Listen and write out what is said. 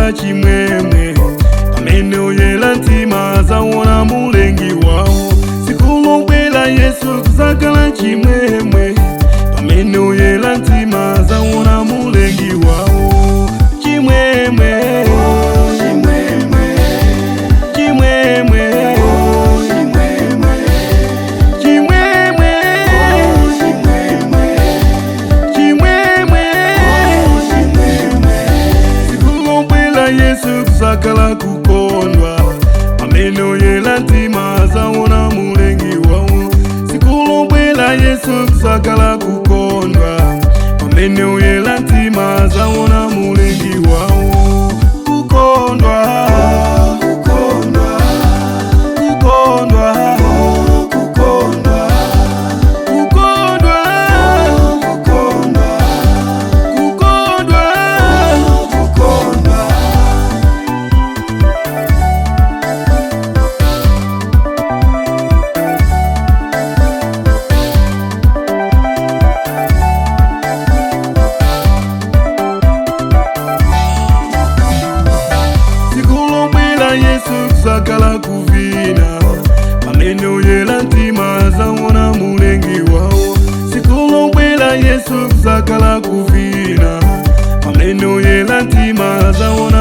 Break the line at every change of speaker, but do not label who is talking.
kuzakala chimwemwe, pamene oyera mtima azaona mulengi wawo. Tsiku lobwera Yesu kuzakala chimwemwe, pamene oyera mtima azaona mulengi wawo. Chimwemwe, chimwemwe, chimwemwe, chimwemwe, chimwemwe, chimwemwe. Tsiku lobwera Yesu kuzakala kukondwa, pamene oyera mtima azaona mulengi wawo. Tsiku lobwera Yesu kuzakala kukondwa, pamene oyera mtima azaona mulengi wawo. Kukondwa, kukondwa, kukondwa, kukondwa, kukondwa, kukondwa, kukondwa, kukondwa. Tsiku lobwera Yesu kuzakala kuvina, pamene oyera mtima azaona mulengi wawo. Tsiku lobwera Yesu kuzakala kuvina, pamene oyera mtima azaona